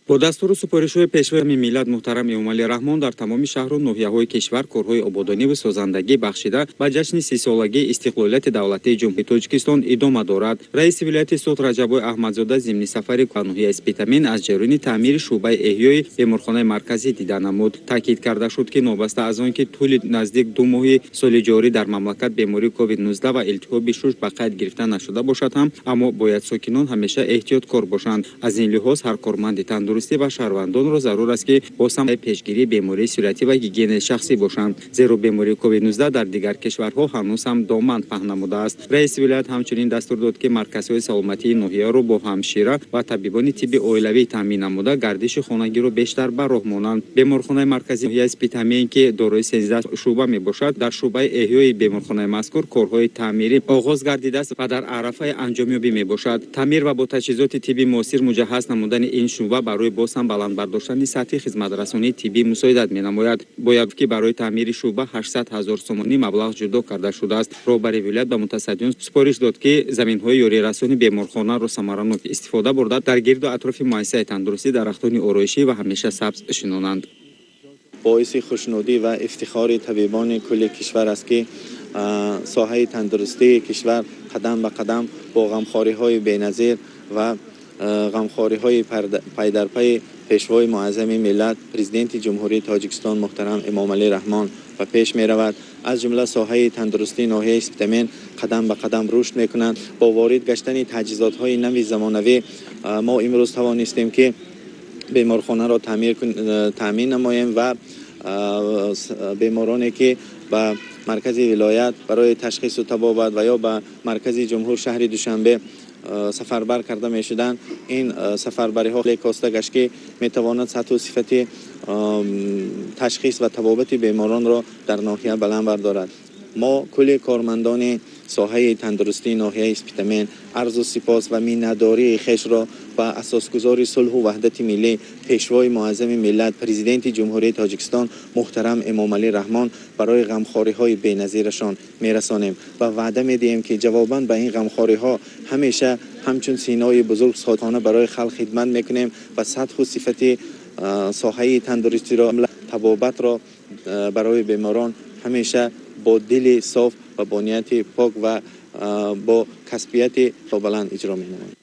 Бо дастуру супоришҳои Пешвои миллат муҳтарам Эмомалӣ Раҳмон дар тамоми шаҳру ноҳияҳои кишвар корҳои ободониву созандагӣ бахшида ба ҷашни 30-солагии истиқлолияти давлатии Ҷумҳурии Тоҷикистон идома дорад. Раиси вилояти Суғд Раҷаббой Аҳмадзода зимни сафари ба ноҳияи Спитамен аз ҷараёни таъмири шӯъбаи эҳёи беморхонаи марказӣ дида намуд. Таъкид карда шуд, ки новобаста аз он ки тӯли наздик 2 моҳи соли ҷорӣ дар мамлакат бемории COVID-19 ва илтиҳоби шуш ба қайд гирифта нашуда бошад ҳам, аммо бояд сокинон ҳамеша эҳтиёткор бошанд. Аз ин лиҳоз ҳар корманди тандурустӣ ва шаҳрвандонро зарур аст, ки боз ҳам пешгирии бемории сироятӣ ва гигиенаи шахсӣ бошанд, зеро бемории COVID-19 дар дигар кишварҳо ҳанӯз ҳам доман паҳн намудааст. Раиси вилоят ҳамчунин дастур дод, ки марказҳои саломатии ноҳияро бо ҳамшира ва табибони тибби оилавӣ таъмин намуда, гардиши хонагиро бештар ба роҳ монанд. Беморхонаи марказии ноҳияи Спитамен, ки дорои 13 шӯъба мебошад, дар шӯъбаи эҳёи беморхонаи мазкур корҳои таъмирӣ оғоз гардидааст ва дар арафаи анҷомёбӣ мебошад. Таъмир ва бо таҷҳизоти тиббӣ муосир муҷаҳҳаз намудани ин шӯъба барои боз ҳам баланд бардоштани сатҳи хизматрасонии тиббӣ мусоидат менамояд. Бояд гуфт, ки барои таъмири шӯъба 800 ҳазор сомонӣ маблағ ҷудо карда шудааст. Роҳбари вилоят ба мутасаддиён супориш дод, ки заминҳои ёрирасони беморхонаро самаранок истифода бурда, дар гирду атрофи муассисаи тандурустӣ дарахтони ороишӣ ва ҳамеша сабз шинонанд. Боиси хушнудӣ ва ифтихори табибони кулли кишвар аст, ки соҳаи тандурустии кишвар қадам ба қадам бо ғамхориҳои беназир ва ғамхориҳои пайдарпайи Пешвои муаззами миллат, Президенти Ҷумҳурии Тоҷикистон муҳтарам Эмомалӣ Раҳмон ба пеш меравад. Аз ҷумла соҳаи тандурустии ноҳияи Спитамен қадам ба қадам рушд мекунанд. Бо ворид гаштани таҷҳизотҳои нави замонавӣ мо имрӯз тавонистем, ки беморхонаро таъмин намоем ва бемороне, ки ба маркази вилоят барои ташхису табобат ва ё ба маркази ҷумҳур, шаҳри Душанбе, сафарбар карда мешуданд, ин сафарбариҳо коста гашт, ки метавонад сатҳу сифати ташхис ва табобати беморонро дар ноҳия баланд бардорад. Мо, кулли кормандони соҳаи тандурустии ноҳияи Спитамен, арзу сипос ва миннатдории хешро ба асосгузори сулҳу ваҳдати миллӣ, Пешвои муаззами миллат, Президенти Ҷумҳурии Тоҷикистон муҳтарам Эмомалӣ Раҳмон барои ғамхориҳои беназирашон мерасонем ва ваъда медиҳем, ки ҷавобан ба ин ғамхориҳо ҳамеша ҳамчун синои бузург содиқона барои халқ хидмат мекунем ва сатҳу сифати соҳаи тандурустиро, табобатро барои беморон ҳамеша бо дили соф ва бо нияти пок ва бо касбияти баланд иҷро менамоем.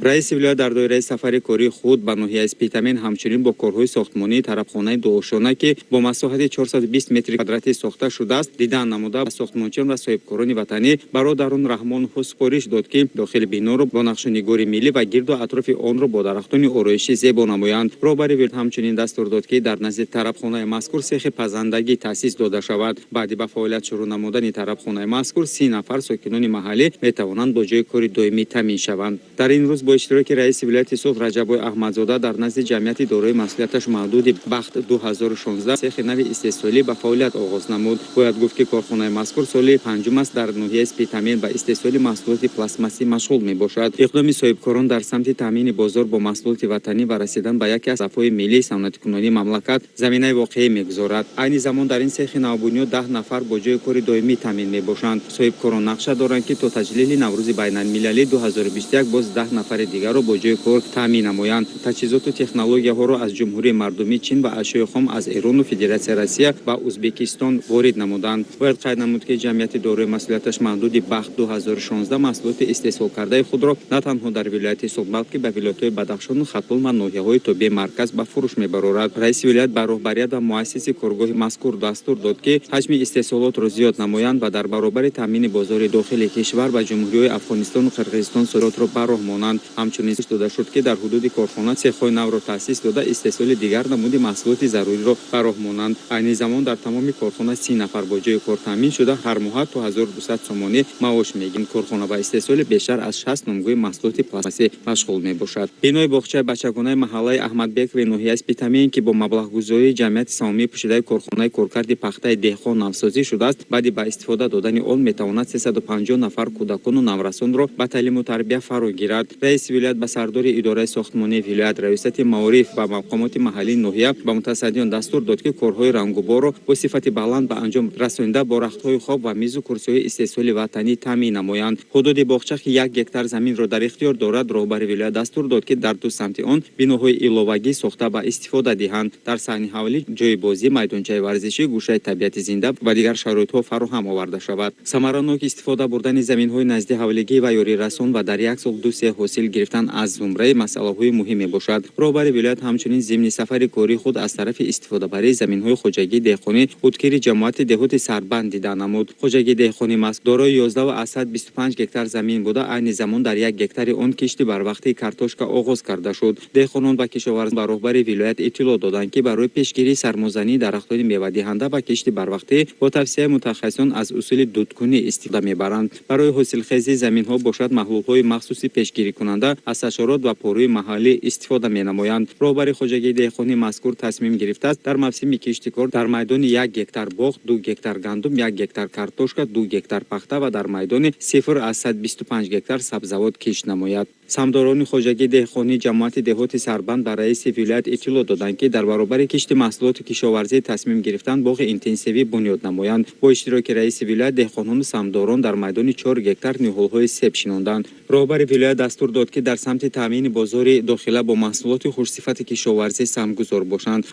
Раиси вилоят дар доираи сафари кории худ ба ноҳияи Спитамен ҳамчунин бо корҳои сохтмонии тарабхонаи дуошона, ки бо масоҳати 420 метри квадратӣ сохта шудааст, дидан намуда, ба сохтмончиён ва соҳибкорони ватанӣ бародарон Раҳмоновҳо супориш дод, ки дохили биноро бо нақшу нигори миллӣ ва гирду атрофи онро бо дарахтони ороишӣ зебо намоянд. Роҳбари вилоят ҳамчунин дастур дод, ки дар назди тарабхонаи мазкур сехи пазандагӣ таъсис дода шавад. Баъди ба фаъолият шурӯъ намудани тарабхонаи мазкур 30 нафар сокинони маҳаллӣ метавонанд бо ҷои кори доимӣ таъмин шаванд. Дар ин рӯз бо иштироки раиси вилояти Суғд Раҷаббой Аҳмадзода дар назди ҷамъияти дорои масъулияташ маҳдуди «Бахт 2016» сехи нави истеҳсолӣ ба фаъолият оғоз намуд. Бояд гуфт, ки корхонаи мазкур соли панҷум аст дар ноҳияи Спитамен ба истеҳсоли маҳсулоти пластмассӣ машғул мебошад. Иқдоми соҳибкорон дар самти таъмини бозор бо маҳсулоти ватанӣ ва расидан ба яке аз ҳадафҳои миллии саноатикунонии мамлакат заминаи воқеӣ мегузорад. Айни замон дар ин сехи навбунёд 10 нафар бо ҷои кори доимӣ таъмин мебошанд. Соҳибкорон нақша доранд, ки то таҷлили Наврӯзи байналмилалӣ 2021 боз 10 нафари дигарро бо ҷои кор таъмин намоянд. Таҷҳизоту технологияҳоро аз Ҷумҳурии Мардумии Чин ва ашёи хом аз Эрону Федератсияи Россия ба Ӯзбекистон ворид намуданд. Бояд қайд намуд, ки ҷамъияти дорои масъулияташ маҳдуди «Бахт 2016» маҳсулоти истеҳсолкардаи худро на танҳо дар вилояти Суғд, балки ба вилоятҳои Бадахшону Хатлон ва ноҳияҳои тобеи марказ ба фурӯш мебарорад. Раиси вилоят ба роҳбарият ва муассиси коргоҳи мазкур дастур дод, ки ҳаҷми истеҳсолотро зиёд намоянд ва дар баробари таъмини бозори дохили кишвар ба ҷумҳуриҳои Афғонистону Қирғизистон содиротро ба роҳ монанд. Ҳамчунин дода шуд, ки дар ҳудуди корхона цехҳои навро таъсис дода, истеҳсоли дигар намуди маҳсулоти заруриро ба роҳ монанд. Айни замон дар тамоми корхона 30 нафар бо ҷои кор таъмин шуда, ҳар моҳа то 1200 сомонӣ маош мегиранд. Корхона ба истеҳсоли бештар аз 60 номгӯи маҳсулоти пластмассӣ машғул мебошад. Бинои боғчаи бачагонаи маҳаллаи Аҳмадбекови ноҳияи Спитамен, ки бо маблағгузории ҷамъияти саҳомии пӯшидаи корхонаи коркарди пахтаи «Деҳқон» навсозӣ шудааст, баъди ба истифода додани он метавонад 350 нафар кӯдакону наврасонро ба таълиму тарбия фаро гирад. Раиси вилоят ба сардори идораи сохтмонии вилоят, раёсати маориф ва мақомоти маҳаллии ноҳия ба мутасаддиён дастур дод, ки корҳои рангуборро бо сифати баланд ба анҷом расонида, бо рахтҳои хоб ва мизу курсиҳои истеҳсоли ватанӣ таъмин намоянд. Ҳудуди боғча, ки 1 гектар заминро дар ихтиёр дорад, роҳбари вилоят дастур дод, ки дар ду самти он биноҳои иловагӣ сохта ба истифода диҳанд. Дар саҳни ҳавлӣ ҷойи бозӣ, майдончаи варзишӣ, гӯшаи табиати зинда ва дигар шароитҳо фароҳам оварда шавад. Самаранок истифода бурдани заминҳои назди ҳавлигӣ ва ёрирасон ва дар як сол ду-се ҳосил гирифтан аз зумраи масъалаҳои муҳим мебошад. Роҳбари вилоят ҳамчунин зимни сафари кории худ аз тарафи истифодабарии заминҳои хоҷагии деҳқонӣ Уткири ҷамоати деҳоти Сарбанд дида намуд. Хоҷагии деҳқонии мазкур дорои 11,25 гектар замин буда, айни замон дар 1 гектари он кишти барвақтии картошка оғоз карда шуд. Деҳқонон ва кишоварзон ба роҳбари вилоят иттилоъ доданд, ки барои пешгирии сармозании дарахтони мевадиҳанда ва кишти барвақтӣ бо тавсияи мутахассисон аз усули дудкунӣ истифода мебаранд. Барои ҳосилхезии заминҳо бошад, маҳлулҳои махсуси пешгирикунанда аз ҳашарот ва порӯи маҳаллӣ истифода менамоянд. Роҳбари хоҷагии деҳқонии мазкур тасмим гирифтааст, дар мавсими киштикор дар майдони 1 гектар боғ 2 гектар гандум, 1 гектар картошка, 2 гектар пахта ва дар майдони 0,25 гектар сабзавот кишт намояд. Саҳмдорони хоҷагии деҳқонии ҷамоати деҳоти Сарбанд ба раиси вилоят иттилоъ доданд, ки дар баробари кишти маҳсулоти кишоварзӣ тасмим гирифтанд боғи интенсивӣ бунёд намоянд. Бо иштироки раиси вилоят деҳқонону саҳмдорон дар майдони 4 гектар ниҳолҳои себ шинонданд. Роҳбари вилоят дастур дод, ки дар самти таъмини бозори дохила бо маҳсулоти хушсифати кишоварзӣ саҳмгузор бошанд.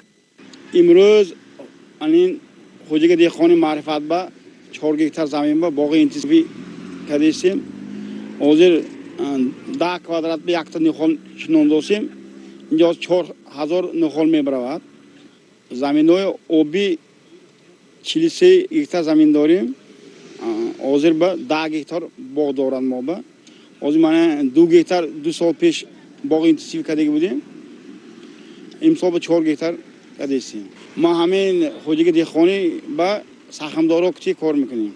Имрӯз анин хоҷагии деҳқони Маърифат ба 4 гектар замин ба боғи интенсивӣ кардистем. Ҳозир 10 квадрат ба якта ниҳол шинондосем. Инҷо 4000 ниҳол мебаравад. Заминҳои обӣ 43 гектар замин дорем. Ҳозир ба 10 гектар боғ дорад мо ба. Ҳозир мана 2 гектар 2 сол пеш боғи интенсивӣ кардагӣ будем. Имсол ба 4 гектар кардистем. Ма ҳамин хоҷагии деҳқонӣ ба саҳмдоро кути кор мекунем.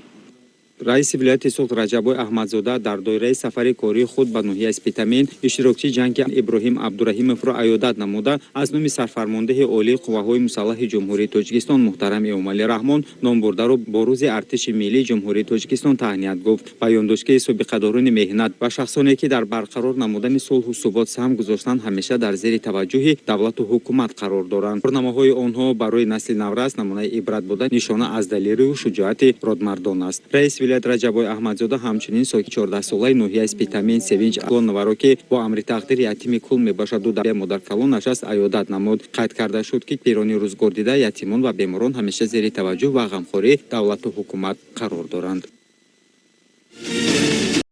Раиси вилояти Суғд Раҷаббой Аҳмадзода дар доираи сафари кории худ ба ноҳияи Спитамен иштирокчии ҷанги Иброҳим Абдураҳимовро аёдат намуда, аз номи сарфармондеҳи олии қувваҳои мусаллаҳи Ҷумҳурии Тоҷикистон муҳтарам Эмомалӣ Раҳмон номбурдаро бо Рӯзи Артиши Миллии Ҷумҳурии Тоҷикистон таҳният гуфт. Баён дошт, ки собиқадорони меҳнат ва шахсоне, ки дар барқарор намудани сулҳу субот саҳм гузоштанд, ҳамеша дар зери таваҷҷӯҳи давлату ҳукумат қарор доранд. Корнамоҳои онҳо барои насли наврас намунаи ибрат буда, нишона аз далерию шуҷоати родмардон аст. Раиси вилоят Раҷаббой Аҳмадзода ҳамчунин сокини 14-солаи ноҳияи Спитамен Севинҷ Аслоноваро, ки бо амри тақдир ятими кул мебошаду дар модаркалонаш аст, аёдат намуд. Қайд карда шуд, ки пирони рӯзгордида, ятимон ва беморон ҳамеша зери таваҷҷӯҳ ва ғамхории давлату ҳукумат қарор доранд.